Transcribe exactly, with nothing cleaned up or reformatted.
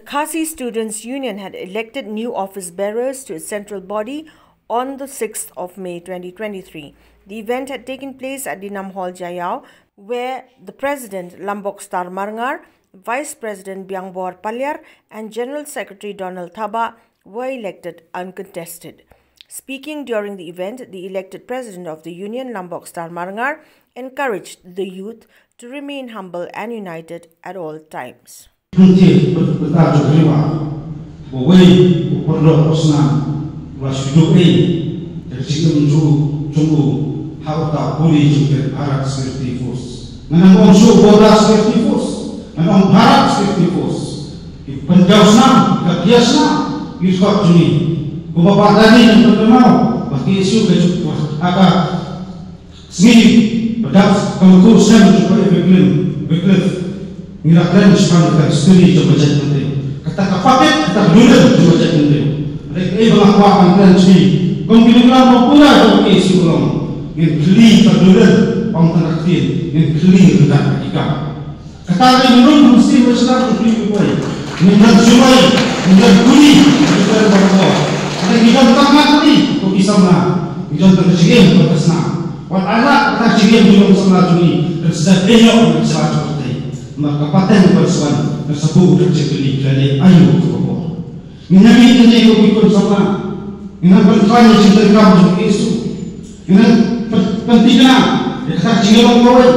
Khasi Students Union had elected new office bearers to its central body on the sixth of May twenty twenty-three. The event had taken place at Dinam Hall, Jaiaw, where the President Lambok Star Marngar, Vice President Biangbor Paliar, and General Secretary Donald Thabah were elected uncontested. Speaking during the event, the elected President of the Union, Lambok Star Marngar, encouraged the youth to remain humble and united at all times. Hangtei bynta jong ka ri ba uwei u paralok u snam u la shu duh ei da ka jingim jong u, jong u ha uta u pule jong ka Bharat Security Force. Ngan ong shuh Border Security Force, ngan ong Bharat Security Force. Ki pynjaw snam, ka khia snam, ki dkhot jong ngi. Kumba Bah Dani ngan pynkynmaw ba K S U ka jong ka ha ka Sngi ba dap ka laku snem jong ka Wycliffe, Wycliffe, ngi la kren shaphang ka history jong ka jaitbynriew. Kata ka puppet, kata ka dulon jong ka jaitbynriew. Hynrei kaei ba nga kwah ban kren shane, kum ki nongïalam ba pura jong ka K S U ka long, ngin khyllie ka dulon, ym tang ka ktien, ngin khyllie ruh da ka kam. Kata ka dei ba ngi ruh mesti ban sdang ban khyllie, ba ngin don shuwai, ngin don kuli, ngin don barabor. Hynrei ngi don tang kuli ko ki samla, ngi don tang ka jingim bad ka snam. Wat ai la kata ka jingim jong u samla jong ngi kan sa ïoh na ka sla jong ka pyrthei. Namar ka pateng ban sa wan kan sa buh da ka jingkylli, ka dei aïu kaba bor. Ngin ïa mih na ne ko ki khun samla. Ngin nang pynkhlaiñ ïa ka jingtrei kam jong ka K S U. Ngin nang pyn-, pynthikna ïa kata ka jingïalong kawei.